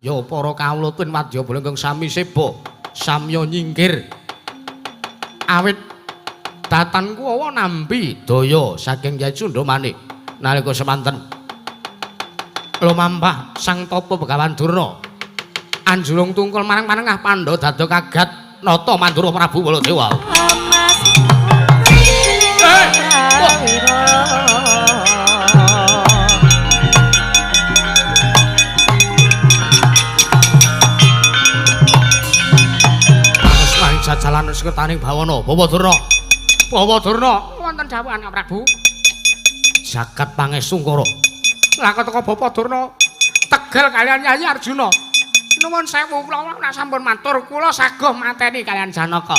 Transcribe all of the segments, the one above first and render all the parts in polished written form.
Ya para kawula tuwin wadyabala ingkang sami seba samya nyingkir. Awit datan kuwawa nampi daya saking Kyai Cundamani nalika semanten lumampah Sang Tapa Begawan Durna anjulung tungkul marang panengah Pandha dada kagat nata Mandura Prabu Baladewa. Jajalan sekretaning bawana Bawa Durna. Bawa Durna wonten dawuh Anak Prabu. Jagat Pangestungkara. Lah teka Bapak Durna tegel kalian Yayi Arjuna. Nuwun sewu kula nek sampun matur kula saguh mateni kalian Janaka.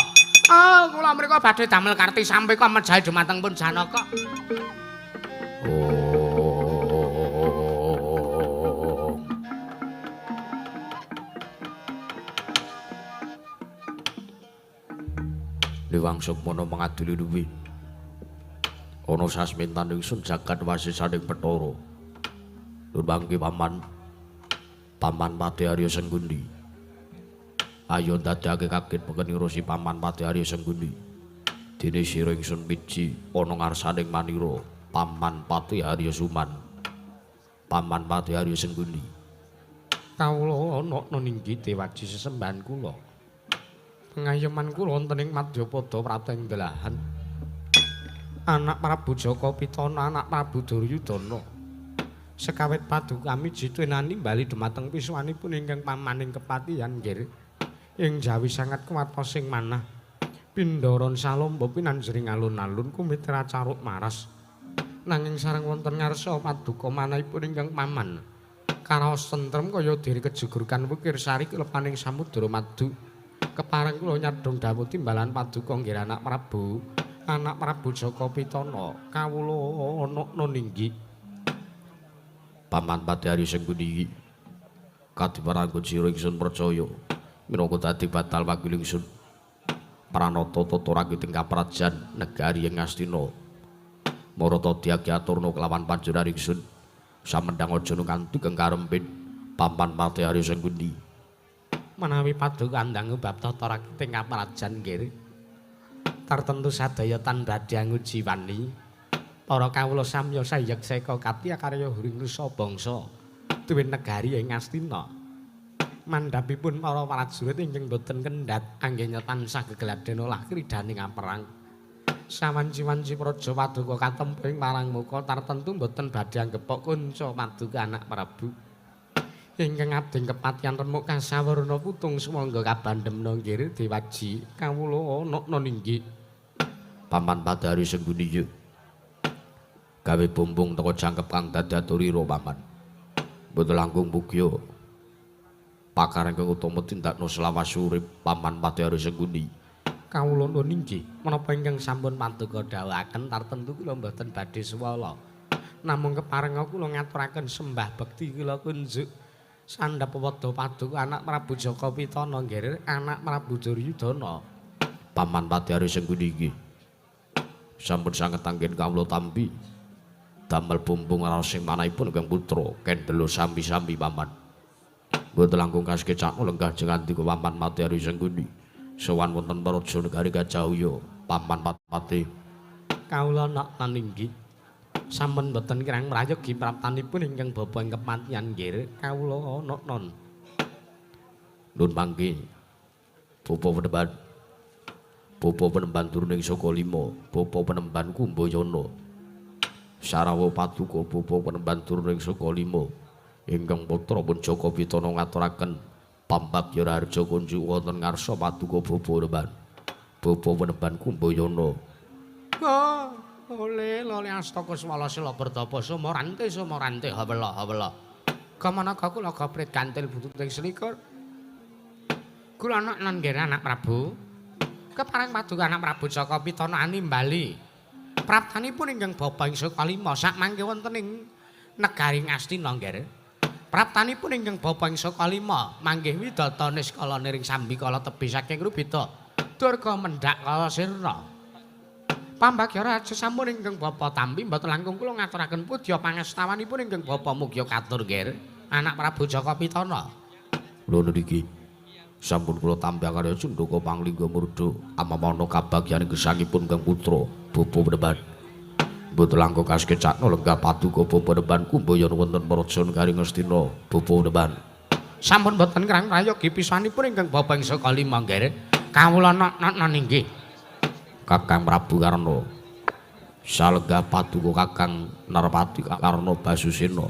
Oh, kula mriku badhe damel karti sampeka mejahi dumateng pun Janaka. Liwang Sukmana mangadili luwi. Ana sasmintan ingsun jagat wasisaning Bathara. Nur mangke paman. Paman Pati Arya Senggundi. Ayo ndadekake kaget peken si Paman Pati Arya Senggundi. Dene sira ingsun miji ana ngarsaning manira Paman Pati Arya Suman. Paman Pati Arya Senggundi. Kawula ana ninggi dewaji sesembahan kula. Pengayoman kula wonten ing Madyapada Prateng Delahan. Anak Prabu Jaka Pitana, anak Prabu Duryudana. Sekawit paduka miji tuwinani bali dumateng pisuwanipun ingkang pamaning kepatihan nggih. Ing jawi sangat kuwatos sing manah. Pindharan salomba pinanjering alun-alun kumitra caruk maras. Nanging sareng wonten ngarsa paduka manahipun ingkang paman. Karaos tentrem kaya diri kejugurukan wukir sari klepaning samudra madu. Kepareng kula nyadhong dawuh timbalan paduka nggih anak Prabu, anak Prabu Jaka Pitana, kawula ana ninggi. Paman Pati Arya Senggundi kadiparanggun sira ingsun percaya minangka dadi batal wakil ingsun. Pranata tata rakiting kaprajan negari ing Ngastina. Marata diagi aturna kelawan panjenengan ingsun. Samendhang aja nganti kang karempit Paman Pati Arya Senggundi. Menawi paduka ndang bab tata rakiting kaprajan nggih. Tartemtu sadaya tan badhe ngujiwani para kawula samya sayek seka katya karya huring nusa bangsa tuwin negari ing Ngastina. Mandhapipun para prajurit ingkang boten kendhat anggenya tansah gegladen olah kridaning aperang. Sawanci-wanci praja paduka katempo ing marang muka tartemtu boten badhe anggepok kunca paduka anak Prabu. Ingkang abdi kepatihan remuk kasawarna putung sumangga kabandemna nggih dewaji kawula ana ninggi. Paman Pati Arya Senggundi gawe bumbung teka jangkep kang dadi aturira paman. Mboten langkung mugya pakar ingkang utama tindakna selawas urip Paman Pati Arya Senggundi. Kawula ninggi menapa ingkang sampun paduka dawuhaken tartemtu kula mboten badhe suwala. Namung keparenga kula ngaturaken sembah bekti kula kunjuk sandhap wedha paduka anak Prabu Jaka Pitana nggih anak Prabu Duryudana. Paman Pati Arya Senggundi iki sampun sanget anggen kawula tampi damel bumbung raos sing manahipun ingkang putra kendelo sambi-sambi paman. Mboten langkung kasekecakno lenggah jengandika Paman Pati Arya Senggundi. Sowan wonten praja negari Gajah Paman Pati. Kawula nak ninggi sampun boten kirang mrayogi praptanipun ingkang bapa ing kepatihan nggih kawula ana non. Nun mangke bapa penemban. Bapa penemban turuning saka lima, bapa penemban Kumbayana. Sarawa paduka bapa penemban turuning saka lima. Ingkang putra pun Jaka Pitana ngaturaken pambagya raharja kunjuk wonten ngarsa paduka bapa penemban. Bapa penemban Kumbayana. Oh. Ole lole astaka swala sila bertapa sumorante sumorante hawela hawela. Kamanaka kula gaprit kantil bututing selikur. Kula anak lan nggih anak Prabu. Kepareng paduka anak Prabu Jaka Pitana animbali. Praptanipun ingkang bapa ing saka lima sak mangke wonten ing negari Ngastina nggih. Praptanipun ingkang bapa ing saka lima manggih widata niskala niring sambikala tebih saking rubita. Durga mendhak kala sirna. Pambagya raja sampun ingkang bapa tampi mboten langkung kula ngaturaken pudya pangastawanipun ingkang bapa mugya katur nggih anak Prabu Jaka Pitana. Lho niki sampun kula tampi karya Cundaka Panglingga Murda amamana kabagyan gesangipun Kang Putra Bapa Penemban. Mboten langkung kasekecakna lenggah paduka Bapa Penemban kumbayan wonten Praja Negari Ngastina Bapa Penemban. Sampun boten kirang prayogi pisanipun ingkang bapa ing saka lima nggih. Kawula nana inggih. Kakang Prabu Karna. Salenggah paduka Kakang Narpati Karna Basusena.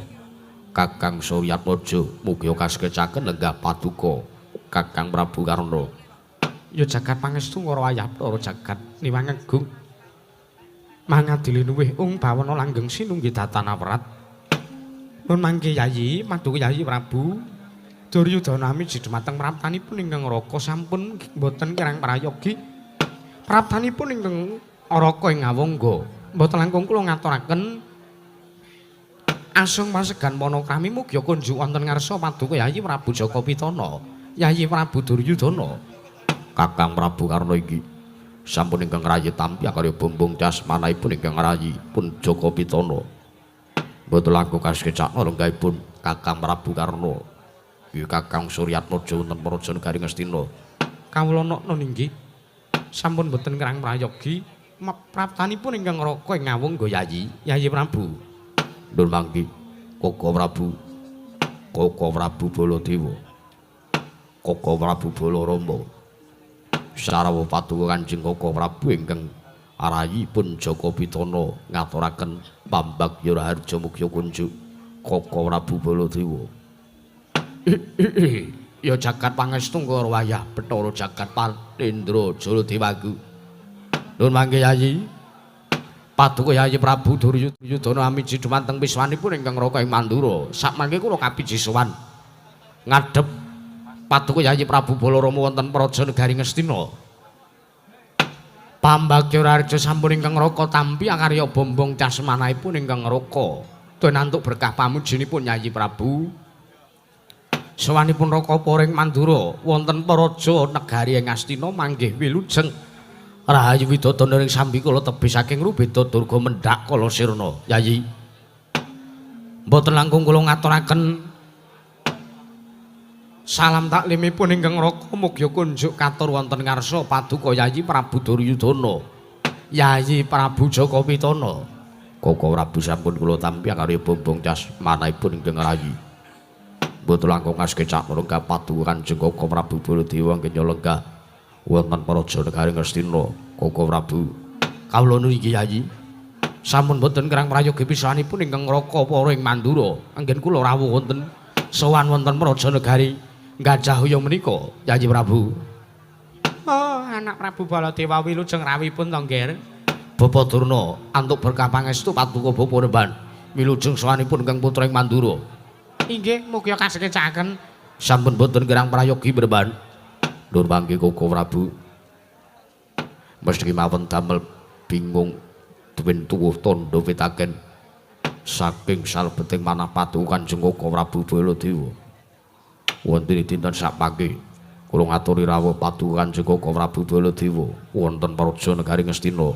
Kakang Suryatmaja mugi kasekecaken lenggah paduka Kakang Prabu Karna. Ya jagat pangestu ngara wayah Bathara jagat niwang agung. Mangadili luwih ung bawana langgeng sinunggi datan awrat. Nun mangke Yayi, paduka Yayi Prabu Duryudana miji dumateng praptanipun ingkang Raka sampun boten kirang prayogi. Praptanipun ingkang Raka ing Awangga mboten langkung kula ngaturaken asung pasegan panakrami mugi kunjuk wonten ngarsa paduka Yayi Prabu Jaka Pitana, Yayi Prabu Duryudana. Kakang Prabu Karna iki sampun ingkang rayi tampi karya bombong casmanipun ingkang rayi pun Jaka Pitana. Mboten langkung kasekecakna lenggahipun Kakang Prabu Karna. Kakang Suryatmaja wonten Praja Negari Ngastina. Kawula nokna inggih sampun boten kirang prayogi praptanipun ingkang Raka ing Awangga Yayi, Yayi Prabu. Nun mangki Koko Prabu. Koko Prabu Baladewa. Koko Prabu Balarama. Sarawuh paduka Kanjeng Koko Prabu ingkang rayi pun Jaka Pitana ngaturaken pambagya raharja mugi kunjuk Koko Prabu Baladewa. Ya jagat pangestu ngara wayah Bathara jagat Palendra Jaladewaku. Nun mangke Yayi. Paduka Yayi Prabu Duryudana amiji dumateng piswanipun ingkang Raka ing Mandura. Sakmangke kula kapiji sowan ngadhep paduka Yayi Prabu Balarama wonten Praja Negari Ngastina. Pambagya raharja sampun ingkang Raka tampi akarya bombong casmanipun ingkang Raka. Tenantuk berkah pamujinipun Yayi Prabu. Sowanipun Raka Poring Mandura wonten Praja Negari ing Ngastina manggih wilujeng rahayu widodana ing sambikala tebih saking rubeda durga mendhak kala sirna. Yayi, mboten langkung kula ngaturaken salam taklimipun ingkang Raka mugi kunjuk katur wonten ngarsa paduka Yayi Prabu Duryudana, Yayi Prabu Jaka Pitana. Koko Prabu sampun kula tampi karya bombong casmanipun ingkang rayi. Mboten langkung kasekecak lenggah paduka Kanjeng Koko Prabu Baladewa nggih lenggah wonten Praja Negari Ngastina. Koko Prabu kawula niki Yayi sampun boten kirang prayogi pisanipun ingkang Raka para ing Mandura anggen kula rawuh wonten sowan wonten Praja Negari Gajahaya menika Yayi Prabu. Oh, anak Prabu Baladewa wilujeng rawuhipun to nggih. Bapa Durna antuk berkah pangestu paduka Bapa Nemban wilujeng sowanipun ingkang putra ing Mandura. Inggih mugi kasekecaken sampun boten kirang prayogi Mremban. Nur mangke Koko Prabu mesti mawon damel bingung duwen tuwuh tandha pitaken saking salebeting manah paduka Kanjeng Koko Prabu Baladewa. Wonten dinten sapake kula ngaturi rawuh paduka Kanjeng Koko Prabu Baladewa wonten Praja Negari Ngastina.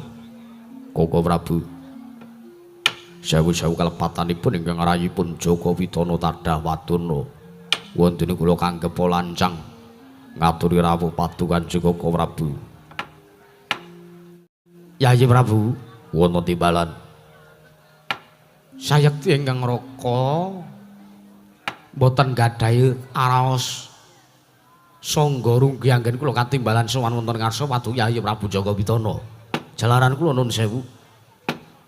Koko Prabu sewu-sewu kalepatanipun ingkang rayipun Jaka Pitana tadah wadana. Wontene kula kanggep lancang ngaturi rawuh paduka Kanjeng Koko Prabu. Yayi Prabu wonten timbalan. Sayekti ingkang Raka mboten gadhahi araos sangga runggi anggen kula katimbalan sowan wonten ngarsa paduka Yayi Prabu Jaka Pitana. Jalaran kula nun sewu.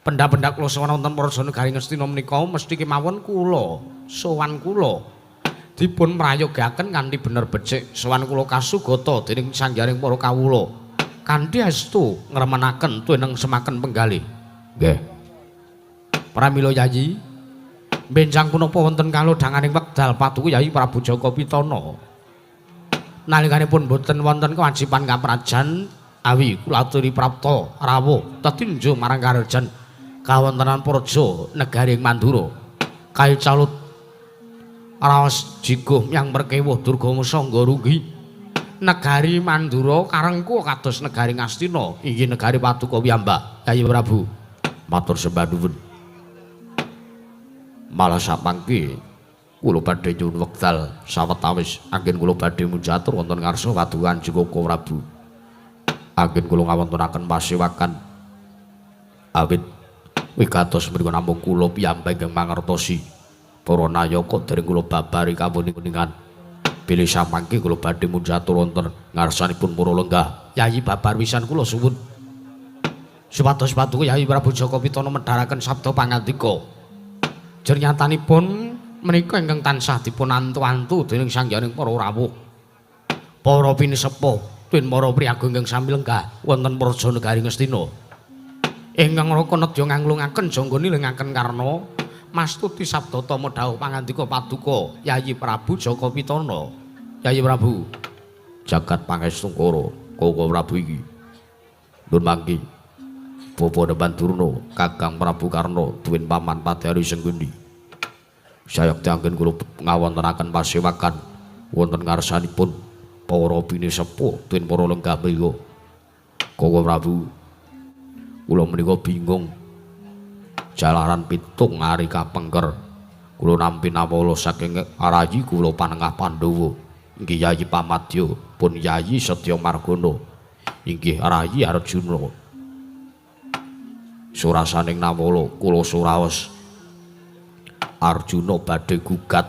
Pendak-pendak kula sowan wonten Praja Negari Ngastina menika mesti kemawon kula sowan kula dipun prayogaken kanthi bener becik. Sowan kula kasugata dening sangyaring para kawula kanthi estu ngremenaken tuwineng semaken penggalih. Nggih. Pramila Yayi, benjang punapa wonten kalodhanganing wekdal paduka Yayi Prabu Jaka Pitana. Nalikanipun boten wonten kewajiban kaprajan awi kula aturi prapta rawuh tetinju marang karajan kawontenan Praja Negari Mandura. Kayu calut raos jiguh yang merkewuh durga sangga runggi negari Mandura karengku kados negari Ngastina inggih negari paduka piyambak Yayi Prabu. Matur sembah nuwun. Malah sapangki Kula badhe nyuwun wekdal sawetawis anggen kula badhe munjatur wonten ngarsa Paduka Joko Prabu. Anggen kula ngawontenaken pasewakan awit wigatos mriku namung kula piyambak ingkang mangertosi para nayaka dereng kula babari kawuningan. Bilih samangke kula badhe munjatur wonten ngarsanipun para lenggah. Yayi babar wisan kula suwun supados Paduka Yayi Prabu Jaka Pitana medharaken sabda pangandika. Jernyatanipun menika ingkang tansah dipun antu-antu dening sanghyang para rawuh, para pinisepuh, tuwin para priyaga ingkang sami lenggah wonten Praja Negari Ngastina. Ingkang raka nedya nganglungaken jangga nilingaken karna mastuti sabda tama dawuh pangandika Paduka Yayi Prabu Jaka Pitana. Yayi Prabu jagat pangestungkara Koko Prabu iki. Nun mangke Bapa Depan Durna, Kakang Prabu Karna, tuwin paman Padari Sengguni. Sayekti anggen kula ngawontenaken pasewakan wonten ngarsanipun para pinisepuh tuwin para lenggah mriku. Koko Prabu, kula menika bingung jalaran 7 ari kapengker. Kula nampi nawala saking rayi kula panengah Pandhawa inggih Yayi Pamadya pun Yayi Setya Margana inggih rayi Arjuna. Surasaning nawala kula suraos Arjuna badhe gugat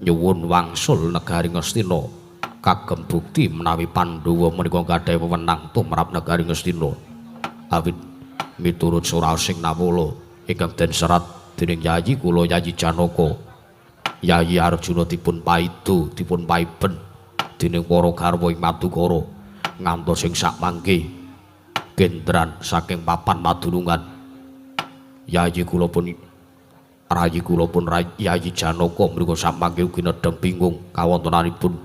nyuwun wangsul negari Ngastina kagem bukti menawi Pandhawa menika gadhahi wewenang tumrap negari Ngastina. Awit miturut suraosing nawala ingkang den serat dening Yayi kula Yayi Janaka, Yayi Arjuna dipun paidu dipun paiben dening para garwa ing Madukara ngantos ing sakmangke gendran saking papan madunungan. Yayi kula pun rayi kula pun Yayi Janaka mriku samangke ugi nedheng bingung kawontenanipun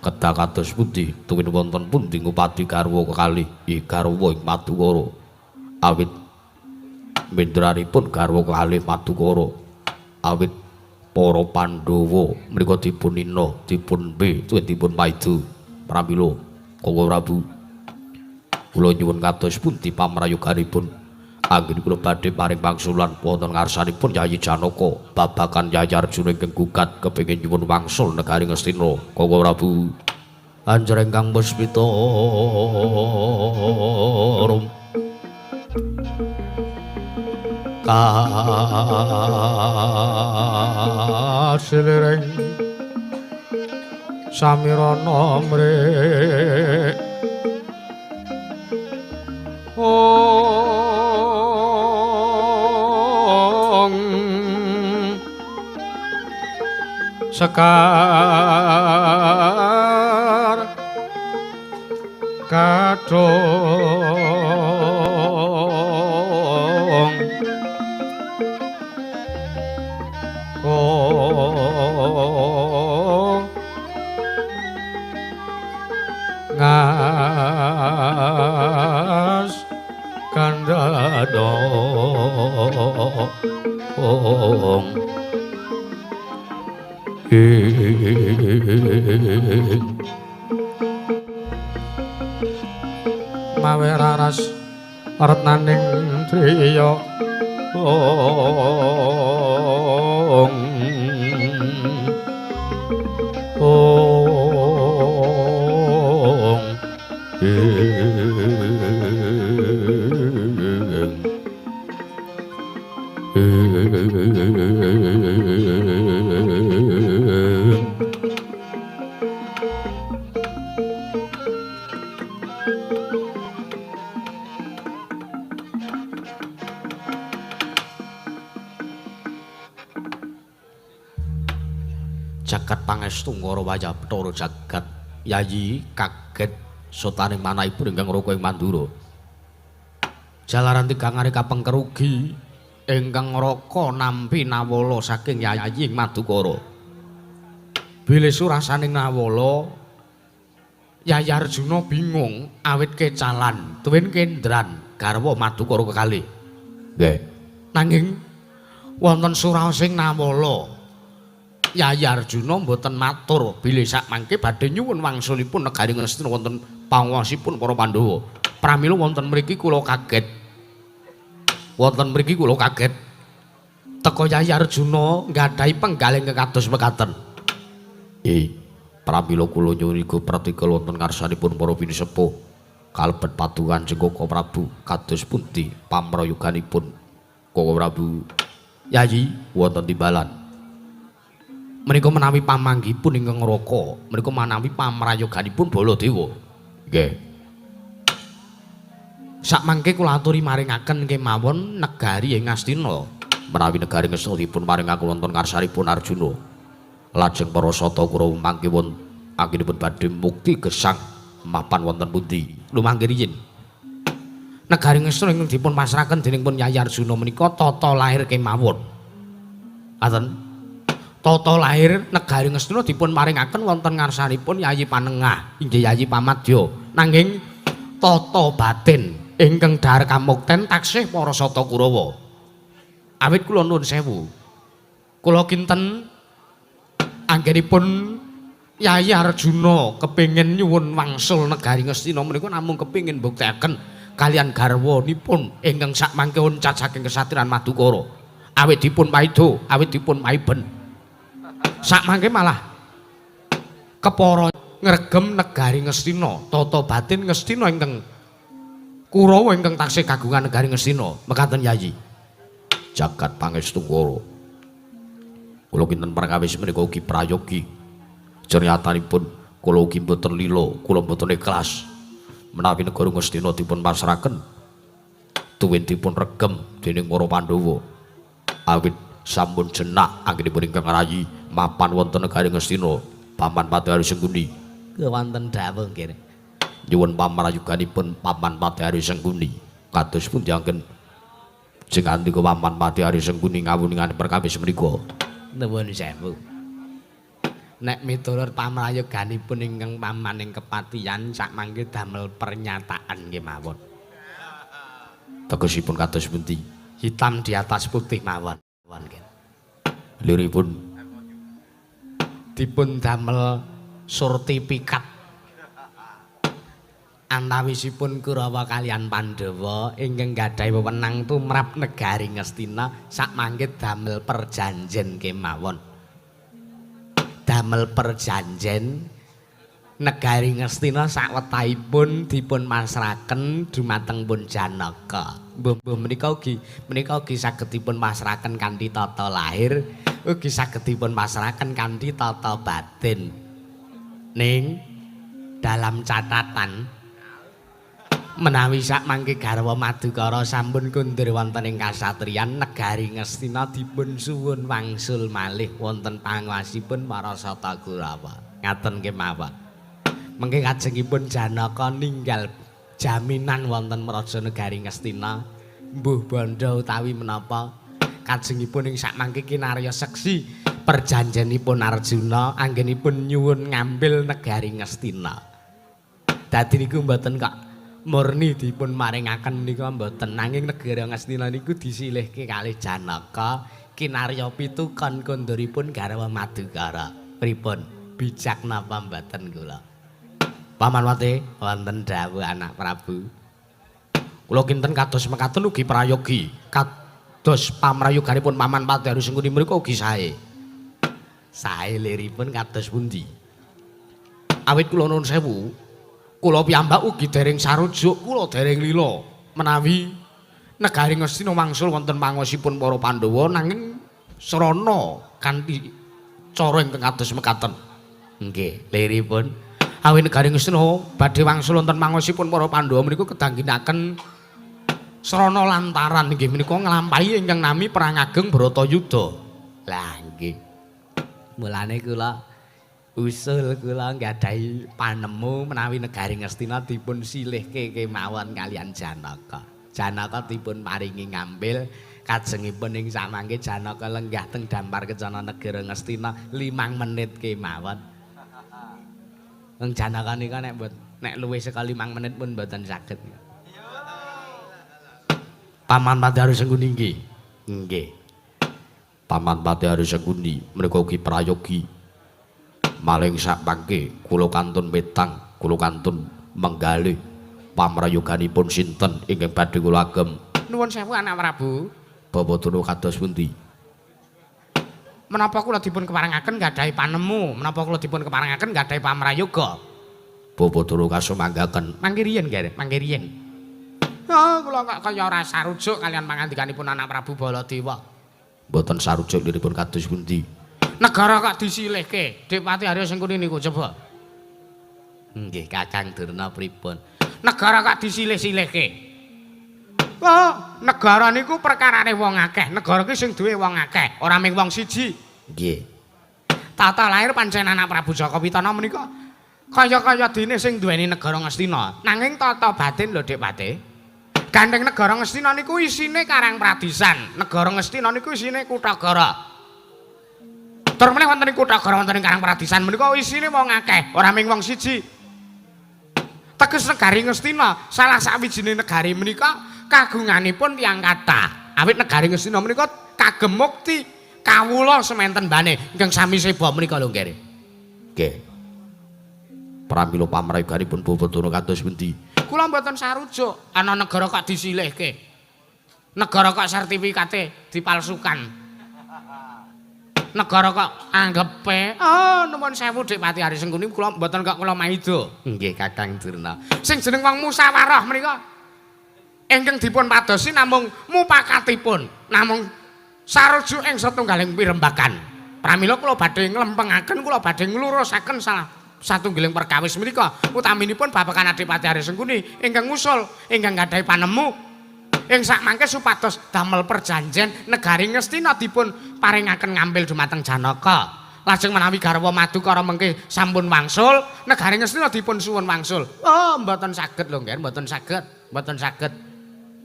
kedah kados pundi tuwin wonten pundi ngupati garwa kekalih garwa ing Madukara. Awit mendranipun garwa kekalih Madukara awit para Pandhawa mriku dipun nina dipun mbe tuwin dipun paidu. Pramila Koko Prabu kula nyuwun kados pundi pamrayoganipun anggen kula badhe paring pangsulan wonten ngarsanipun Yayi Janaka babagan Yayi Arjuna ingkang gugat kepengin nyuwun wangsul negari Ngastina. Koko Prabu anjur ingkang puspita rum kasiliring samirana mrik ong sekar kadhong ngas kandhadong ing mawe raras retnaning driya ong ong ing jagat pangestu ngara wayah Bathara jagat. Yayi kaget sotaning manahipun ingkang raka ing Mandura. Jalaran tigang ari kapengker ugi ingkang raka nampi nawala saking Yayi ing Madukara. Bilih surasaning nawala Yayi Arjuna bingung awit kecalan tuwin kendran garwa Madukara kekalih. Nggih. Nanging wonten suraosing nawala Yayi Arjuna mboten matur bilih sakmangke badhe nyuwun wangsulipun negari Ngastina wonten panguwasipun para Pandhawa. Pramila wonten mriki kula kaget. Wonten mriki kula kaget. Teka Yayi Arjuna nggadahi penggalih ingkang kados mekaten. Pramila kula nyuwun iga pratika wonten ngarsanipun para pinisepuh kalebet paduka Kanjeng Koko Prabu kados pundi pamrayoganipun Koko Prabu. Yayi wonten timbalan. Menika menawi pamanggihipun ingkang Raka, menika manawi pamrayoganipun Baladewa. Nggih. Sakmangke kula aturi maringaken kemawon negari ing Ngastina. Menawi negari Ngastina dipun paringaken wonten ngarsanipun Arjuna. Lajeng para sata Kurawa mangke wonten anggenipun badhe mukti gesang mapan wonten pundi? Lumangke riyin. Negari Ngastina ingkang dipun pasrahaken dening pun Yayi Arjuna menika tata lahir kemawon. Ngaten. Tata lahir negari Ngastina dipun paringaken wonten ngarsanipun Yayi Panengah, inggih Yayi Pamadya. Nanging tata batin ingkang dhahar kamukten taksih para sata Kurawa. Awit kula nuwun sewu. Kula kinten anggenipun Yayi Arjuna kepengin nyuwun wangsul negari Ngastina menika namung kepengin mbuktekaken kalian garwanipun ingkang sakmangke oncat saking kesatriyan Madukara. Awit dipun paido, awit dipun paiben. Sakmangke malah kepara ngregem negari Ngastina, tata batin Ngastina ingkang Kurawa ingkang taksih kagungan negari Ngastina. Mekaten Yayi. Jagat pangestu Kara. Kula kinten perkawis menika ugi prayogi. Jernyatanipun kula ugi mboten lila, kula mboten ikhlas menawi negara Ngastina dipun pasrahaken tuwin dipun regem dening para Pandhawa. Awit sampun jenak anggenipun ingkang rayi mapan wonten negari Ngastina, Paman Patihari Sengkuni. Wonten dawuh nggih. Nyuwun pamrayuganipun Paman Patihari Sengkuni. Kados pundi anggen jengandika Paman Patihari Sengkuni ngawuningan perkawis menika? Nuwun sewu. Nek miturut pamrayoganipun ingkang paman ing kepatihan sakmangke damel pernyataan kemawon. Tegesipun kados pundi? Hitam di atas putih mawon. Liripun dipun damel sertifikat antawisipun Kurawa kalian Pandhawa ingkang gadhahi wewenang tumrap negari Ngastina sakmangke damel perjanjen kemawon. Damel perjanjen negari Ngastina sakwetahipun dipun pasrahaken dumateng pun Janaka. Mbuh menika ugi saged dipun pasrahaken kanthi tata lahir, ugi saged dipun pasrahaken kanthi tata batin. Ning dalam catatan menawi sakmangke garwa Madukara sampun kundur wonten ing kasatriyan negari Ngastina dipun suwun wangsul malih wonten panguwasipun para sata Kurawa. Ngaten kemawon. Mengke kajengipun Janaka ninggal jaminan wonten Mraja negari Ngastina, mbuh bandha utawi menapa kajengipun ing sakmangke kinarya seksi perjanjenipun Arjuna anggenipun nyuwun ngambil negari Ngastina. Dadi niku mboten kok murni dipun maringaken menika mboten, nanging negara Ngastina niku disilihke kalih Janaka kinarya pitukon konduripun garwa Madukara. Pripun? Bijak napa mboten kula? Paman Wate, wonten dawuh anak Prabu. Kula kinten kados mekaten ugi prayogi. Kados pamrayoganipun Paman Patihari Sengkuni menika ugi sae. Sae liripun kados pundi? Awit kula nuwun sewu, kula piyambak ugi dereng sarujuk, kula dereng lila menawi negari Ngastina wangsul wonten panguwasipun para Pandhawa nanging srana kanthi cara ingkang kados mekaten. Nggih, liripun awit negari Ngastina badhe wangsul wonten panguwasipun para Pandhawa menika kedah ngginakaken srana lantaran inggih menika nglampahi ingkang nami perang ageng Bratayuda. Lah nggih. Mulane kula usul kula nggadahi panemu menawi negari Ngastina dipun silihke kemawon kalian Janaka. Janaka dipun paringi ngambil kajengipun ing samangke Janaka lenggah teng dampar kencana negara Ngastina 5 menit kemawon. Wong Janaka nika nek nek luwih saka 5 menit pun mboten saged. Paman Patihari Sengkuni nggih. Nggih. Paman Patihari Sengkuni menika ugi prayogi. Maling sakmangke kula kantun metang, kula kantun menggalih pamrayoganipun sinten ingkang badhe kula agem. Nuwun sewu anak Prabu. Bapak Durna kados pundi? Menapa kula dipun keparengaken gadhahi panemu, menapa kula dipun keparengaken gadhahi pamrayoga? Bapak Durna kasumanggaken. Mangke riyen, Ger, mangke riyen. Oh, kula kok kaya ora sarujuk kalian pangandikanipun anak Prabu Baladewa. Mboten sarujuk liripun kados pundi? Negara kok disilihke, Dik Pati Arya Sengkuni niku coba. Nggih, Kakang Durna pripun? Negara kok disilih-silihke. Oh, negara niku perkarane wong akeh. Negara ki sing duwe wong akeh, ora mung wong siji. Nggih. Tata lahir pancen anak Prabu Jaka Pitana menika kaya-kaya dene sing duweni negara Ngastina. Nanging tata batin lho, Dik Pati. Gandeng negara Ngastina niku isine Karang Pradisan. Negara Ngastina niku isine Kutagara. Tur meneh wonten ing Kutagara wonten ing Karang Pradisan menika isine wong akeh, ora mung wong siji. Teges negari Ngastina, salah sawijine negari menika kagunganipun tiyang kathah. Awit negari Ngastina menika kagem mukti kawula sementen bane ingkang sami seba menika lho, Nggih. Nggih. Pramila pamrayoganipun Bapak Durna kados pundi? Kula mboten sarujuk ana negara kok disilihke. Negara kok sertifikate dipalsukan. Negara kok anggepe, oh nuwun sewu Dik Pati Ari Sengkuni kula mboten kok kula maida. Nggih, Kakang Durna. Sing jeneng wong musyawarah menika ingkang dipun padosi namung mupakatipun, namung sarujuk ing satunggaling pirembagan. Pramila kula badhe nglempengaken, kula badhe nglurusaken salah satunggiling perkawis menika, utaminipun babagan Adipati Ari Sengkuni ingkang ngusul, ingkang gadhahi panemu ing sakmangke supados damel perjanjen negari Ngastina dipun paringaken ngambil dumateng Janaka. Lajeng menawi garwa Madukara mengke sampun wangsul, negari Ngastina dipun suwun wangsul. Oh, mboten saged lho, Nggih, mboten saged, mboten saged.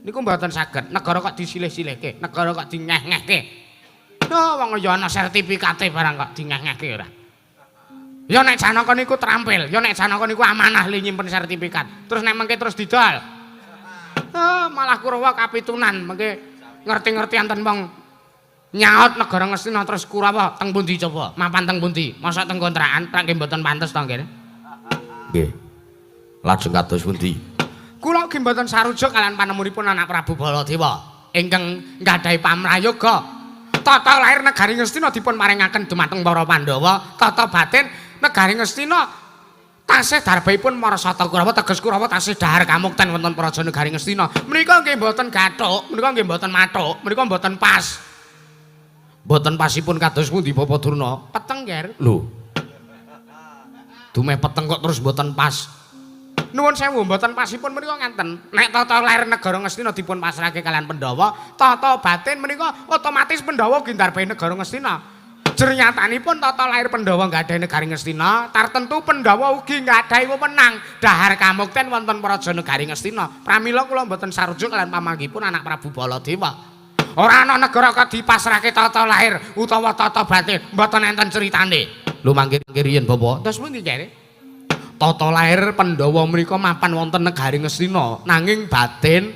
Niku mboten saged. Negara kok disilih-silihke, negara kok dingeh-ngehke. Oh, wong ya ana sertifikate barang kok dingeh-ngehke ora. Ya nek Janaka niku terampil, ya nek Janaka niku amanah li nyimpen sertifikat. Terus nek mengke terus didol. Oh, malah Kurawa kapitunan mengke ngerti-ngerti enten wong nyaut negara Ngastina terus Kurawa teng pundi coba? Mapan teng pundi? Mosok teng kontrakan, rak nggih mboten pantes to nggih. Nggih. Lajeng kados pundi? Kula ugi mboten sarujuk kalian panemunipun anak Prabu Baladewa ingkang nggadahi pamrayoga. Tata lahir negari Ngastina dipun paringaken dumateng para Pandhawa, tata batin negari Ngastina tasih darbahipun para Sata Kurawa, teges Kurawa tasih dahar kamukten wonten praja negari Ngastina. Menika nggih mboten gathuk, menika nggih mboten mathuk, menika mboten pas. Mboten pasipun kados pundi Bapak Durna? Peteng, Ger. Lho. Dumeh peteng kok terus mboten pas. Nuwun sewu, mboten pasipun menika ngaten. Nek tata lahir negara Ngastina dipun pasrahke kalian Pandhawa, tata batin menika otomatis Pandhawa ugi ndarbahi negara Ngastina. Jernyatanipun tata lahir Pandhawa nggadahi negari Ngastina, tartentu Pandhawa ugi nggadahi wewenang dahar kamukten wonten praja negari Ngastina. Pramila kula mboten sarujuk kalian pamanggihipun anak Prabu Baladewa. Ora ana negara kok dipasrahke tata lahir utawa tata batin, mboten enten critane. Lho mangke riyen Bapak. Terus pundi jare? Tata lahir Pandhawa menika mapan wonten negari Ngastina, nanging batin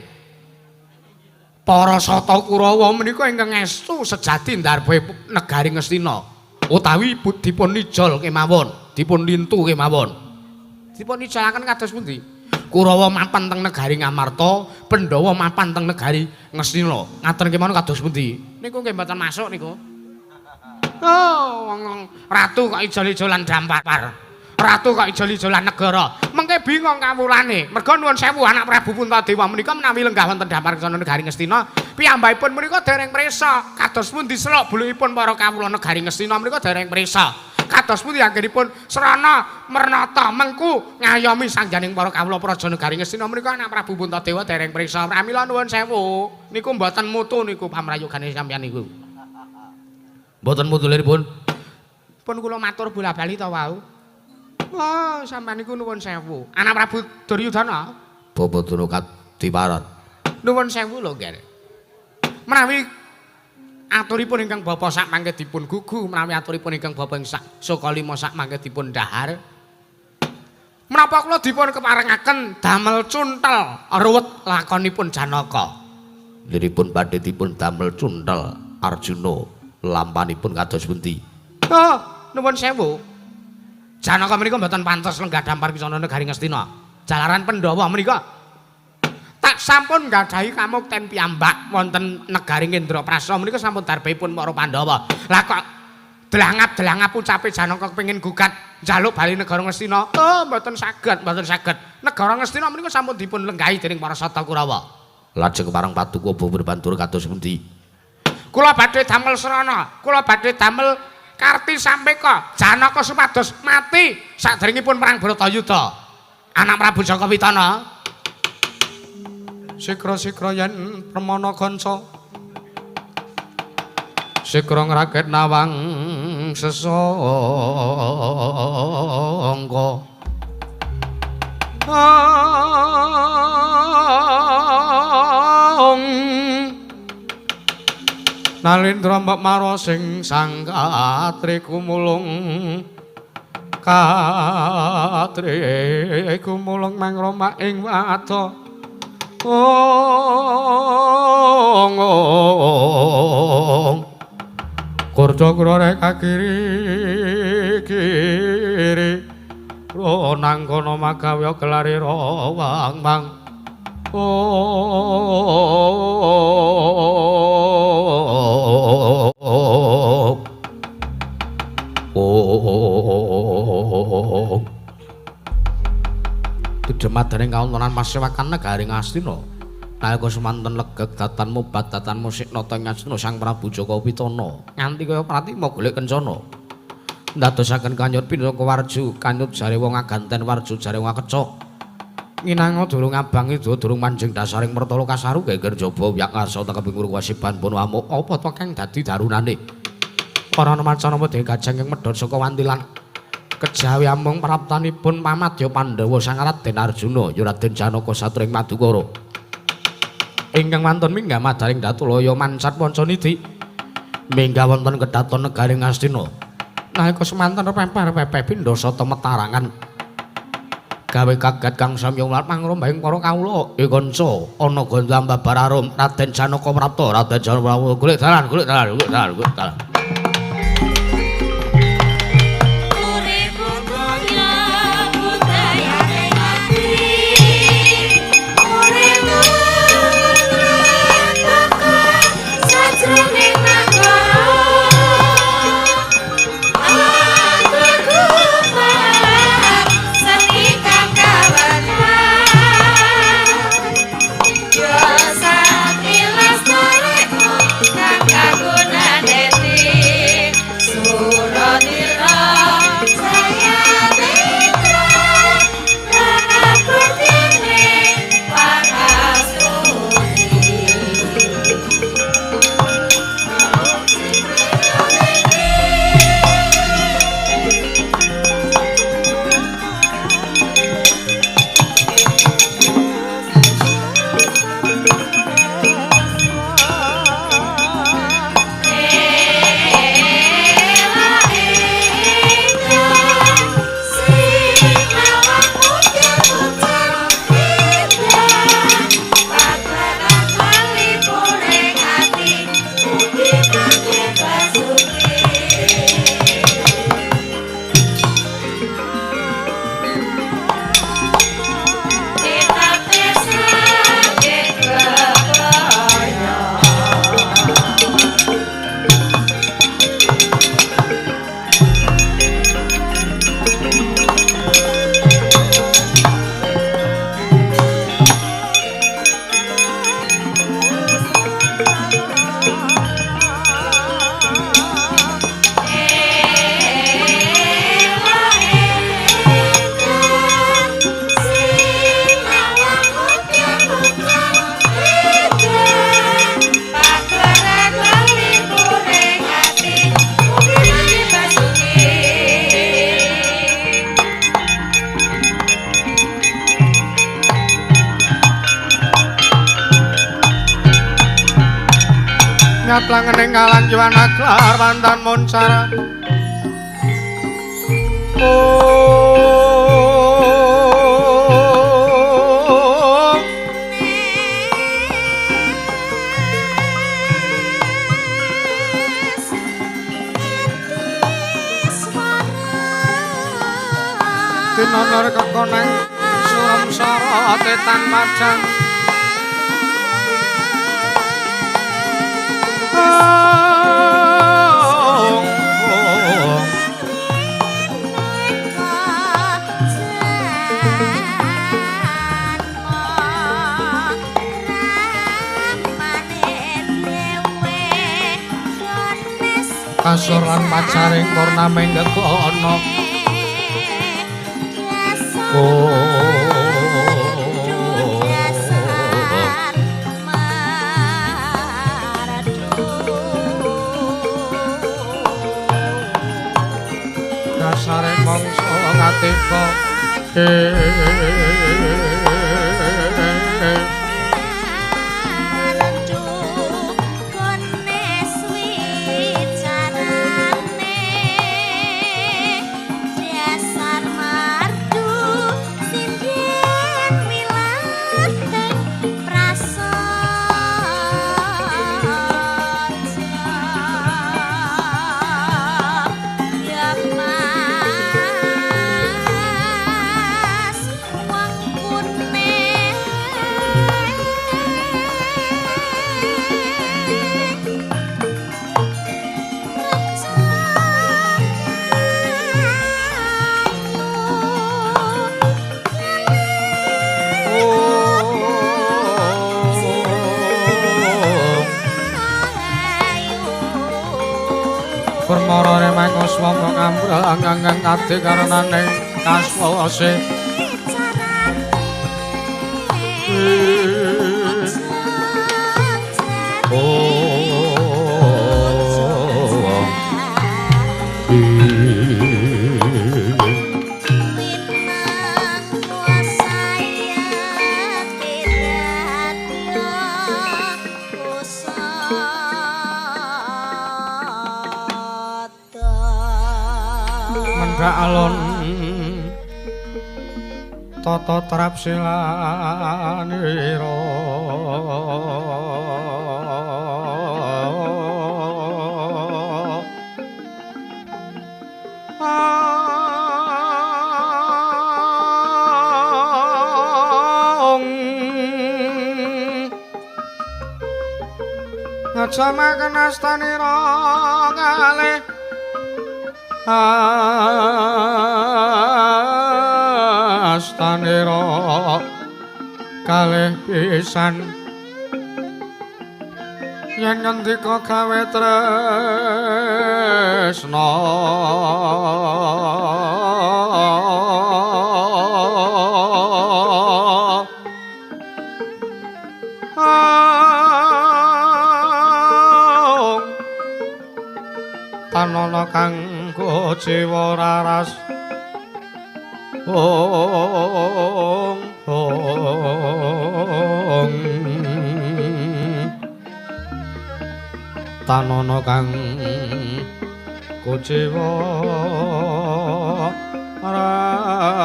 para Sata Kurawa menika ingkang estu sejati ndarbahe negari Ngastina. Utawi dipun nijol kemawon, dipun lintu kemawon. Dipun nijolaken kados pundi? Kurawa mapan teng negari Ngamarta, Pandhawa mapan teng negari Ngastina. Ngaten kemawon kados pundi? Niku nggih mboten masuk niku. Oh, wong ratu kok ijol-ijolan dampar. Ratu kok ijol-ijolan negara. Mengke bingung kawulane. Merga nuwun sewu anak Prabu Puntadewa menika menawi lenggah wonten dampar kencana negari Ngastina, piyambakipun menika dereng prisa. Kados pundi selok bulukipun para kawula negari Ngastina menika dereng prisa. Kados pundi anggenipun srana mernata mengku ngayomi sangganing para kawula praja negari Ngastina menika anak Prabu Puntadewa dereng prisa. Pramila nuwun sewu, niku mboten mutu niku pamrayogane sampeyan niku. Mboten mutu liripun. Pun kula matur bola-bali ta wau. Oh, sampeyan niku nuwun sewu. Anak Prabu Duryudana. Bapak Durna kadiparan. Nuwun sewu lho, Nggih. Menawi aturipun ingkang bapa sak mangke dipun gugu, menawi aturipun ingkang bapa ing sak Sukalima sak mangke dipun dhahar. Menapa kula dipun keparengaken damel cuntel ruwet lakonipun Janaka. Liripun badhe dipun damel cuntel Arjuna lampanipun kados pundi? Oh, nuwun sewu. Janaka menika mboten pantes lenggah dampar kencana negari Ngastina. Jalaran Pandhawa menika tak sampun nggadahi kamukten piyambak wonten negari Indraprasta menika sampun darbahipun para Pandhawa. Lah kok Delangap-delangap ucape Janaka kepengin gugat njaluk bali negara Ngastina. Oh, mboten saged, mboten saged. Negara Ngastina menika sampun dipun lenggahi dening para Sata Kurawa. Lajeng kepareng paduka berbantur kados pundi? Kula badhe damel srana, kula badhe damel Karti Sampeka Janaka supados mati saderengipun perang Bharatayuda. Anak Prabu Jaka Witana. Sikra-sikra yen permana kanca. Sikra ngraket nawang sesangka. Nalindra mbok mara sing sang katri kumulung katri kumulung mangroma ing wada. Ong kurca krore kakiri kiri ronang kono magawe gelare rawang mang. Oh. Tudemadaning kawontenan pasewakan negari Ngastina. Nalika semanten legeg datan mubat datan musik nata Ngastina Sang Prabu Jaka Witana nganti kaya pratima golek kencana. Ndadosaken kanyut pinaka warju, kanyut jare wong aganten warju jare wong akecok. Nginanga durung abang ida durung manjing dasaring mertala kasaru geger jaba wiyak ngarsa tekeping wasiban pun amuk apa to kang dadi darunane. Para macan apa dewe gajeng ing medhot saka wantilan. Kejawi amung praptanipun pamadya Pandhawa Sang Raden Arjuna ya Raden Janaka satring Madukara. Ingkang wonten minggah madaring Datulaya mancat Pancaniti. Minggah wonten kedaton negari Ngastina. Nalika semanten pepeh-pepeh pindha sata metarangan. Gawe kaget kang samya ulat mangrombaing para kawula. E kanca ana gondang babar arum Raden Janaka prapta Raden Janaka golek dalan golek dalan golek dalan golek dalan. Nyatlangening kalang jiwana klar mantan moncara. Oh. Tinonor kekoneng suram sara tetan madang. Oh. Kasur lan pacaring purnaming gegono. Dasare mangsa ngatika Permorone mangos wong ngambrang anggang ati karenane kaswase. Alon tata trapsilanira ngajamaken astanira kalih astanira kalih pisan yen ngendika gawe tresna tanana kang jiwa raras ong ong tanana kang kuciwa raras.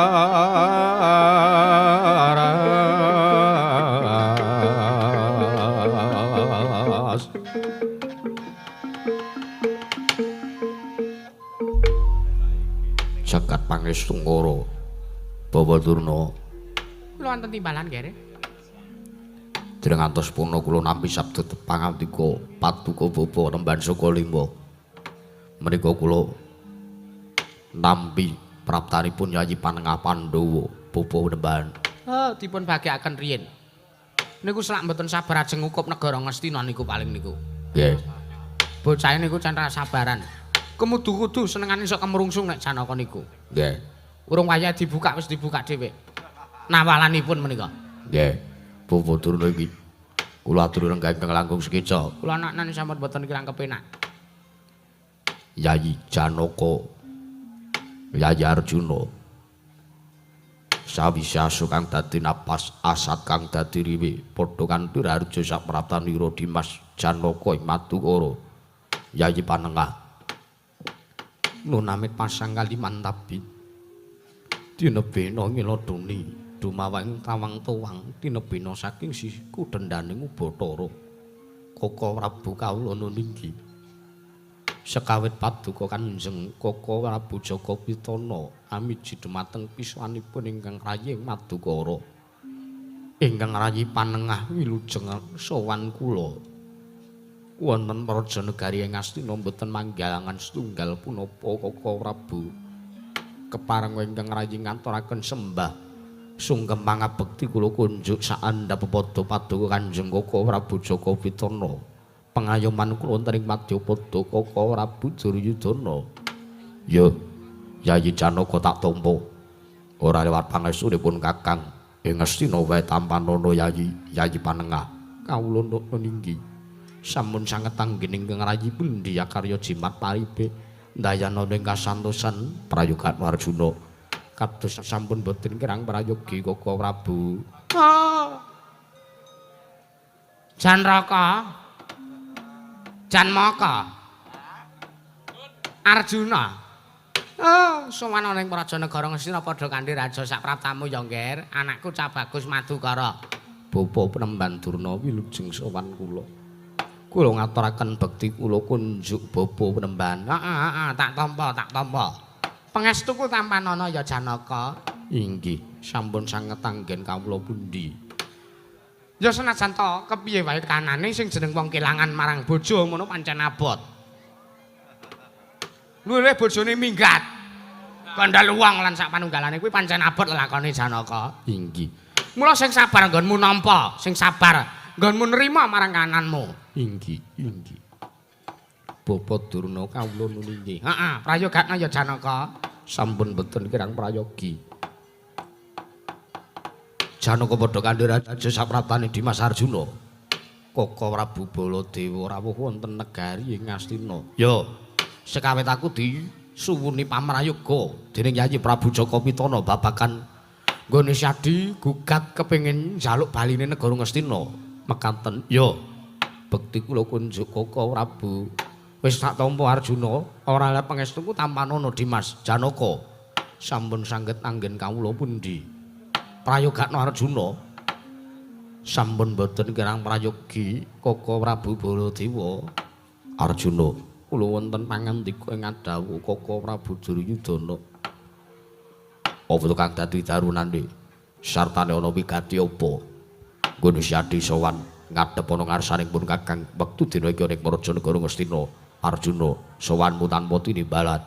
Jagat Pangestungkara Bawa Durna kula wonten timbalan nggih. Dereng ngantos purna kula nampi sabda pangandika paduka bapa Nemban Sukalima. Menika kula nampi praptanipun Yayi Panengah Pandhawa bapa Nemban. Oh, dipun bagekaken riyin. Niku selak mboten sabar ajeng ngukup negara Ngastina niku paling niku. Nggih. Bocahe niku can ra sabaran. Kemudu-kudu senengane sok kemrungsung nek Janaka niku. Nggih. Urung wayah dibuka wis dibuka dhewe. Nawalanipun menika. Nggih. Bapak Durna iki kula aturi lenggah ingkang langkung sekeca. Kula anak-anak sampun mboten kirang kepenak. Yayi Janaka, Yayi Arjuna. Sawise asu kang dadi napas, asat kang dadi riwe, padha kanthi raharja sapraptanira Dimas Janaka ing Madukara. Yayi Panengah nunamit pasang kalimantabi tinebena ngiladuni dumawang tawang tuwang tinebena saking siku dendaning Ubathara Koko Prabu kawula nuninggi sekawit paduka Kanjeng Koko Prabu Jaka Pitana amiji dumateng piswanipun ingkang rayi Madukara ingkang rayi Panengah wilujeng sowan kula wonten praja negari ing Astina mboten manggalangan setunggal punapa Koko Prabu kepareng ingkang rayi ngaturaken sembah sungkem pangabekti kula kunjuk saandhap padha paduka Kanjeng Koko Prabu Jaka Pitana Pengayoman kula wonten ing Madyapada Kaka Prabu Duryudana. Ya, Yayi Janaka tak tampa. Ora lewat pangestunipun Kakang ing Ngastina wae tampanana Yayi, Yayi Panengah. Kawula nukna ninggi. Sampun sanget anggen ingkang rayi pundi akarya jimat paripe ndayana ing kasantosan prayoga Arjuna. Kados sampun boten kirang prayogi Kaka Prabu. Oh. Janraka. Janmaka. Arjuna. Oh, sowan ana ing Praja Negara Ngastina padha kanthi raja sapraptamu ya, Ngger. Anakku Cah Bagus Madukara. Bapa Penemban Durna wilujeng sowan kula. Kula ngaturaken bekti kula kunjuk Bapa Penemban. Heeh, heeh, tak tampa, tak tampa. Pangestuku tampanana ya Janaka. Inggih, sampun sanget anggen kawula pundi. Ya senajan to kepiye wae kanane sing jeneng wong kelangan marang bojo ngono pancen abot. Luwih bojone minggat. Kandhal wong lan sak panunggalane kuwi pancen abot lelakone Janaka. Inggih. Mula sing sabar nggonmu nampa, sing sabar nggonmu nrima marang kananmu. Inggih, inggih. Bapa Durna kawula nuli. Heeh, prayogakna ya Janaka. Sampun boten kirang prayogi. Janaka padha kandha raja sapraptane Dimas Arjuna. Kaka Prabu Baladewa rawuh wonten negari ing Ngastina. Ya, sekawit aku disuwuni pamrayoga dening Yayi Prabu Jaka Pitana babagan nggone Syadi gugat kepengin njaluk baline negara Ngastina. Mekaten, ya, bekti kula kunjuk Kaka Prabu. Wis tak tampa Arjuna, ora lep pangestuku tampanana Dimas Janaka. Sampun sanget anggen kawula pundi. Prayogakna Arjuna. Sampun boten kirang prayogi Kaka Prabu Baladewa. Arjuna, kula wonten pangandika ing adhawuh Kaka Prabu Duryudana. Apa to kang dadi darunane? Sartane ana wigati apa? Nggone Syadi sowan ngadhep ana ngarsaning pun Kakang wektu dina iki ana ing Praja Negara Ngastina. Arjuna, sowanmu tanpa tinimbalan.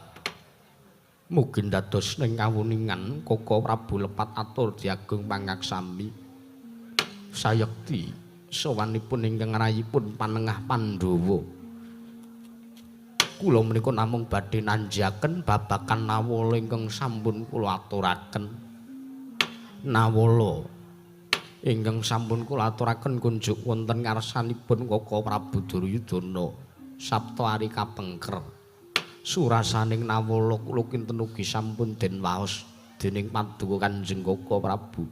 Mugi dados ning kawuningan Kaka Prabu lepat atur diagung pangaksami. Sayekti sowanipun ingkang rayipun Panengah Pandhawa. Kula menika namung badhe nanjaken babagan nawala ingkang sampun kula aturaken. Nawala ingkang sampun kula aturaken kunjuk wonten ngarsanipun Kaka Prabu Duryudana. Sabta ari kapengker. Surasaning nawala kula kinten ugi sampun den waos dening paduka Kanjeng Kaka Prabu.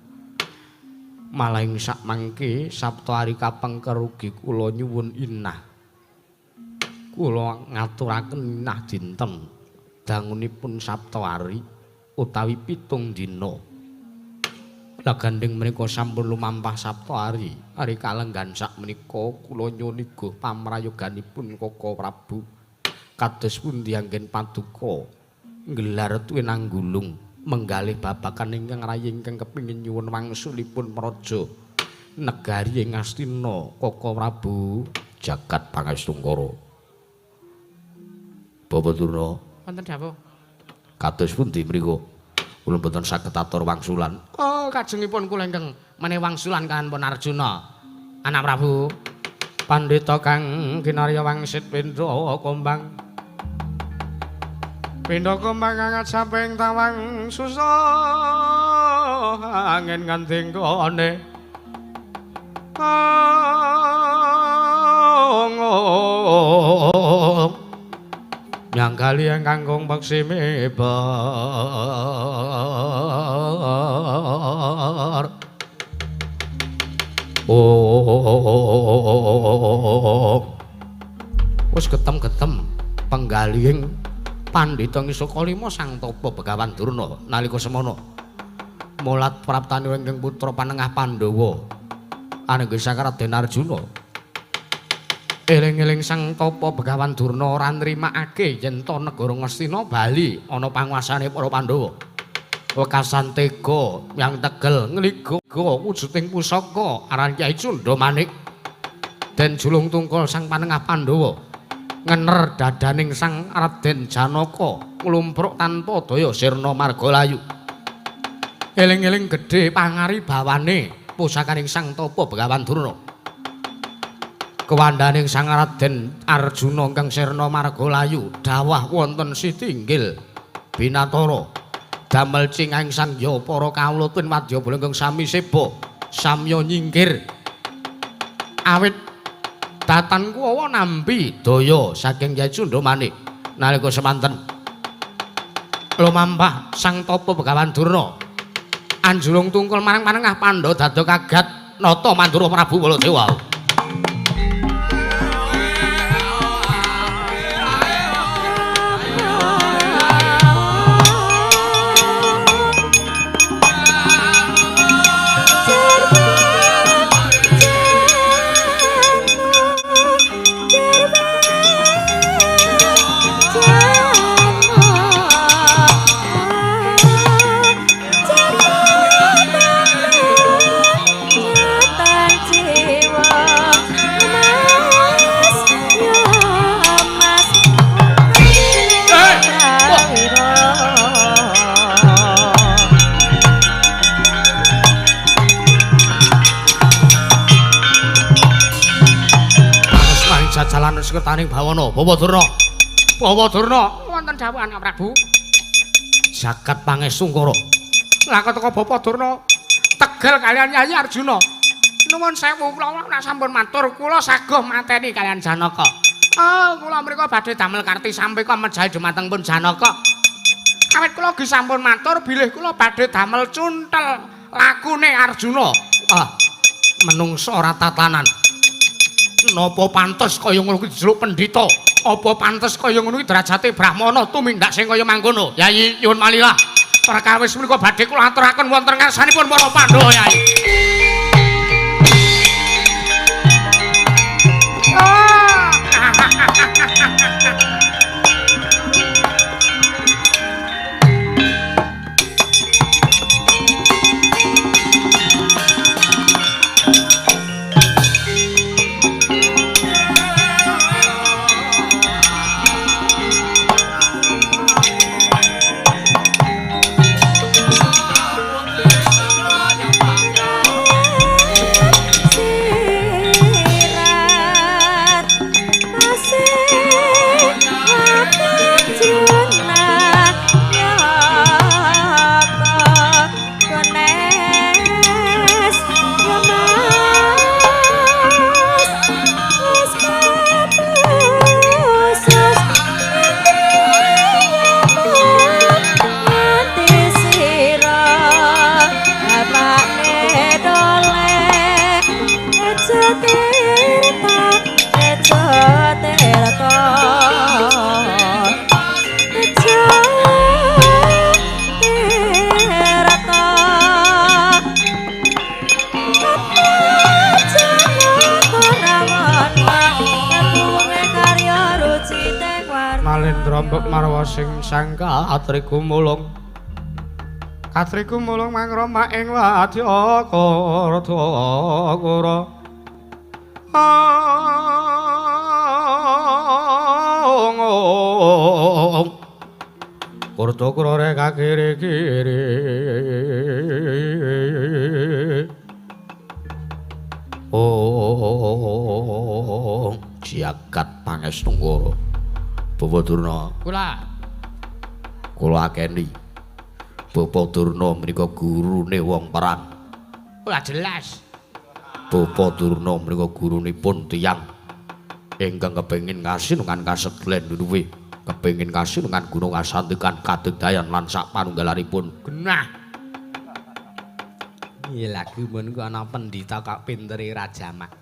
Malah ing sakmangke Sabta ari kapengker ugi kula nyuwun inah. Kula ngaturaken inah dinten dangunipun Sabta ari utawi 7 dina. Lah gandeng menika sampun lumampah Sabta ari, ari kalenggan sak menika kula nyuwun iguh pamrayoganipun Kaka Prabu. Kados pundi anggen paduka nggelar tuwinanggulung menggalih babagan ingkang rayi ingkang kepingin nyuwun wangsulipun praja negari ing Ngastina Kaka Prabu. Jagat pangestungkara. Bapa Durna, wonten dawuh. Kados pundi mriku? Kula mboten saged atur wangsulan. Oh, kajengipun kula ingkang menehi wangsulan kaliyan pun Arjuna. Anak Prabu. Pandhita kang kinarya wangsit pindha kombang. Pindha kombang kang ajaping tawang susah angin nganti nggone. Nyanggali ingkang kangkung peksi mibar. Oh, wis getem-getem penggalihing Pandhita Ngisaka Lima Sang Tapa Begawan Durna nalika semana mulat praptane ingkang putra Panengah Pandhawa anengga Sang Raden Arjuna. Eling-eling Sang Tapa Begawan Durna ora nrimakake yen to negara Ngastina bali ana panguasane para Pandhawa. Wekasan tega yang tegel ngliga wujuding pusaka aran Kyai Cundha Manik den julung tungkul Sang Panengah Pandhawa ngener dadaning Sang Raden Janaka nglumpruk tanpa daya sirna margalayu. Eling-eling gedhe pangaribawane pusakaning Sang Tapa Begawan Durna. Kewandaning Sang Raden Arjuna ingkang sirna marga layu dawah wonten sitinggil binatara damel cingahing sangya para kawula tuwin wadyabala ingkang sami seba samya nyingkir awit datan kuwawa nampi daya saking Kyai Cundamani nalika semanten lumampah Sang Tapa Begawan Durna anjulung tungkul marang panengah Pandhawa dada kagat nata Mandura Prabu Baladewa. Jalan sekretaring bawana Bawa Durna. Bawa Durna wonten dawuhan Prabu. Jagat Pangestungkara. Lah teko Bapak Durna tegel kalian Yayi Arjuna. Nuwun sewu kula nek sampun matur kula saguh mateni kalian Janaka. Oh, kula mriku badhe damel karti sampeka mejahi dumateng pun Janaka. Awit kula ugi sampun matur bilih kula badhe damel cuntel lakune Arjuna. Ah, menungsa ora tatanan. Napa pantes kaya ngono kuwi dijeluk pendhita? Apa pantes kaya ngono kuwi derajate brahmana tumindak sing kaya mangkono? Yayi nyuwun malilah. Perkawis menika badhe kula aturaken wonten ngarsanipun para Pandhawa, Yayi. Nalendra mbok marwa sing sangka atriku mulung. Katriku mulung mangroma ing wadya kara. Kurta reka kiri-kiri. Oh, jagat Pangestungkara. Bapak Durna. Kula. Kula akeni. Bapak Durna menika gurune wong perang. Ora jelas. Bapak Durna menika gurunipun tiyang ingkang kepengin kasinungan kasedlen luwih, kepengin kasinungan gunung kasantikan kadedayan lan sak panunggalanipun. Genah. Iya lagu mun ku ana pendhita kok pintere Rajamak.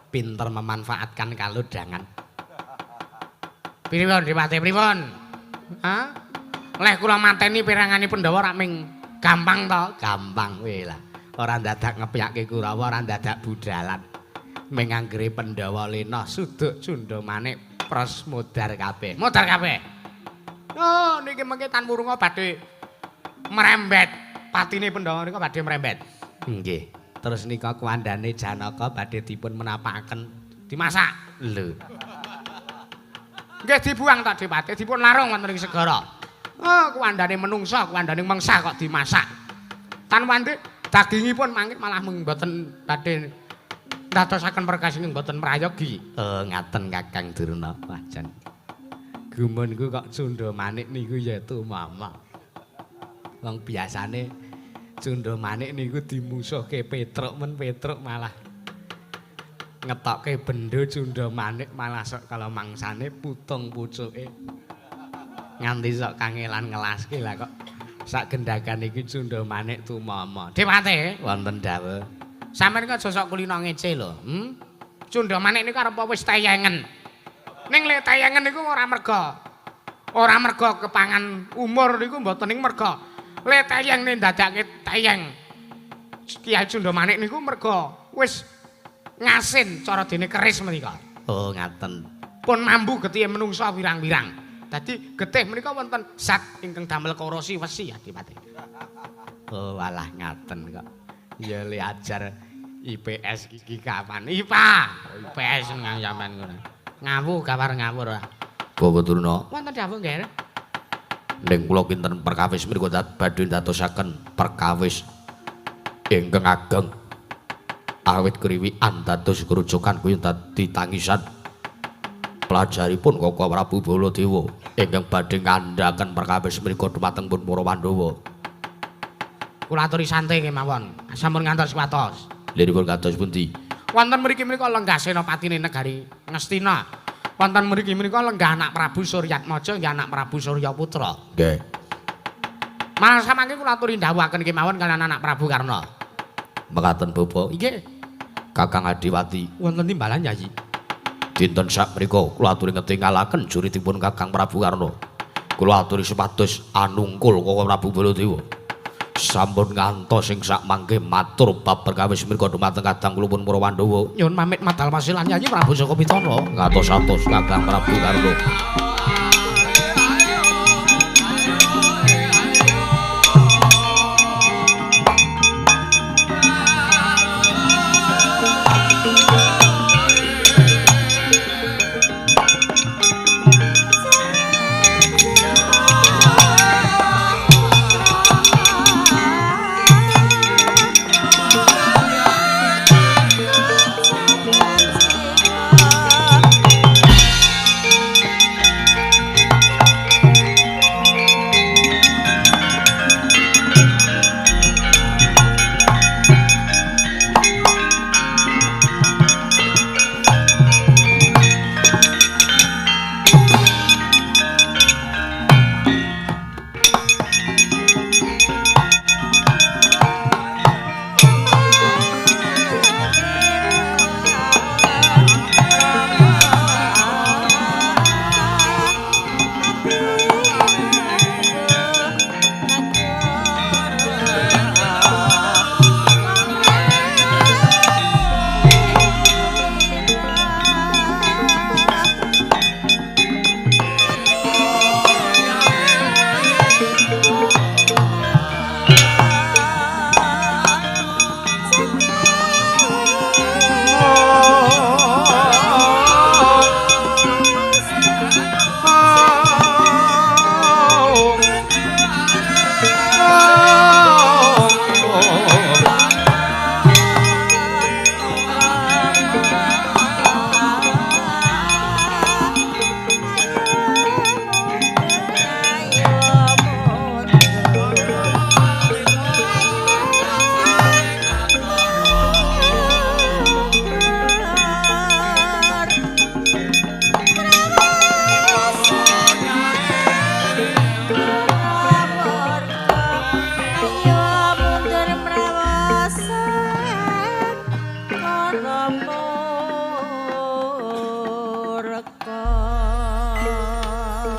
Pinter memanfaatkan kalodhangan. Pripun Dipate pripun? Ha? Leh kula mateni pirangane Pandhawa rak ming gampang to? Gampang kowe lah. Ora ndadak ngepyake Kurawa, ora ndadak budalan. Ming anggere Pandhawa lena suduk Cundamane pres modar kabeh. Modar kabeh. Oh, niki mengke tan wurunga badhe merembet. Patine Pandhawa nika badhe merembet. Nggih. Terus nika kuwandane Janaka badhe dipun menapakaken dimasak. Lho. Nggih dibuang tok Dipate, dipun larung wonten ing segara. Oh, kuwandane menungsa, kuwandane mengsa kok dimasak. Tan wandhe dagingipun mangke malah mboten badhe Ndadosaken perkawis ingkang boten prayogi. Ngaten Kakang Durna. Wah jan. Gumunku kok Cunda Manik niku ya tumama. Wong biasane Cunda Manik niku dimusuhke Petruk, men Petruk malah ngetokke bendho Cunda Manik malah sok kala mangsane putung pucuke. Nganti sok kangelan ngelaske lah kok sak gendhakan iki Cunda Manik tumama. Dewate wonten dawuh. Sampeyan kok aja sok kulino ngece lho, Cunda Manik niku arep wis teyengen. Ning lek teyengen niku ora merga kepangan umur niku mboten ning merga le teyeng ne ndadake teyeng. Kyai Cunda Manik niku merga wis ngasin cara dene keris menika. Oh ngaten. Pun mambu getihe menungsa wirang-wirang. Dadi getih menika wonten zat ingkang damel korosi wesi Adipati. Oh walah ngaten kok. Ya le ajar IPS iki kapan? IPA, IPS nang sampean ngono. Ngawu kawar ngawur ora. Bapak Durna. Wonten dawuh nggih. Ning kula kinten perkawis mriku badhe ndadosaken perkawis ingkang ageng. Awit kriwikan dados grujukan kuwi dadi tangisan. Pelajaripun Koko Prabu Baladewa ingkang badhe ngandhaken perkawis mriku dumateng pun para Pandhawa. Kula aturi santai kemawon. Sampun ngantos watos. Liripun kados pundi? Wonten mriki menika lenggah senopatine negari Ngastina. Wonten mriki menika lenggah anak Prabu Suryatmaja nggih anak Prabu Suryaputra. Nggih. Malah samangke kula aturi ndhawuhaken kemawon kaliyan anak Prabu Karna. Mekaten Bapak. Nggih. Kakang Adiwati. Wonten timbalan Yayi. Dinten sak mriku kula aturi ngetingalaken juritipun Kakang Prabu Karna. Kula aturi supados anungkul Koko Prabu Baladewa. Sampun ngantos sing sak mangke matur bab perkawis mriku dumateng kadang kula pun para Pandhawa. Nyuwun pamit madal wasilan Yayi Prabu Jaka Pitana. Ngatos-atos Kakang Prabu Karna.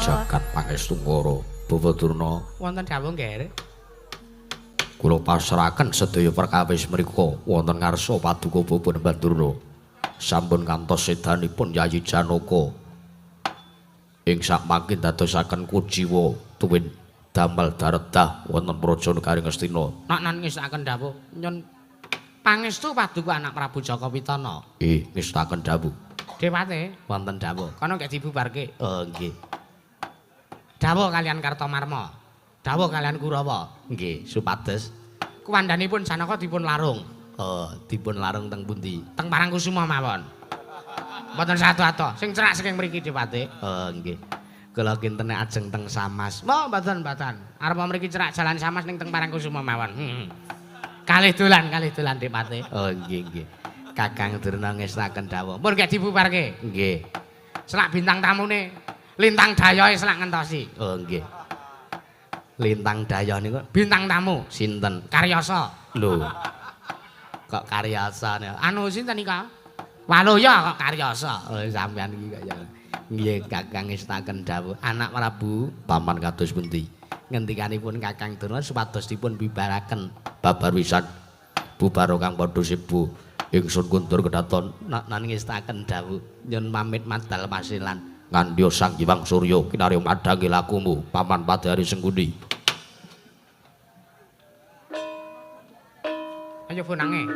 Jagat Pangestungkara Bapak Durna. Wonten dawuh nggih. Kula pasrahaken sedaya perkawis mriku wonten ngarsa paduka Bapak Mbah Durna. Sampun ngantos sedanipun Yayi Janaka. Ing sakmangke dadosaken kuciwa tuwin damel daredah wonten praja negari Ngastina. Nak nan ngestakaken dawuh nyun pangestu paduka anak Prabu Jaka Pitana. Nggih, ngestakaken dawuh. Dewate wonten dawuh. Kono gek dibubarke. Oh nggih. Dawuh kalian Kartomarma. Dawuh kalian Kurawa. Nggih, supados kuwandhanipun Janaka dipun larung. Oh, dipun larung teng pundi? Teng Parangkusuma mawon. Mboten satu-ato. Sing cerak saking mriki Dipati. Oh, nggih. Kula kinten ajeng teng Samas. Oh, mboten, mboten. Arep mriki cerak jalan Samas ning teng Parangkusuma mawon. Kalih dolan, kalih dolan Dipati. Oh, nggih, nggih. Kakang Durna ngestaken dawuh. Pun gek dibubarke. Nggih. Selak bintang tamune Lintang Dayohe selak ngentosi. Oh, nggih. Lintang Dayoh niku bintang tamu sinten? Karyasa. Lho. Kok Karyasa niku? Anu sinten nika? Waluya kok Karyasa. Oh, sampean iki kaya. Nggih, Kakang ngestaken dawuh. Anak Prabu paman kados pundi? Ngendikanipun Kakang Durna supados dipun bibaraken. Babar wisan bubaro kang padha sibu. Ingsun kundur kedaton nan ngestaken dawuh nyun pamit madal pasilan. Ngandya Sang Hyang Surya kinarya madhangi lakumu paman Padari Sengkuni. Ayo bonange.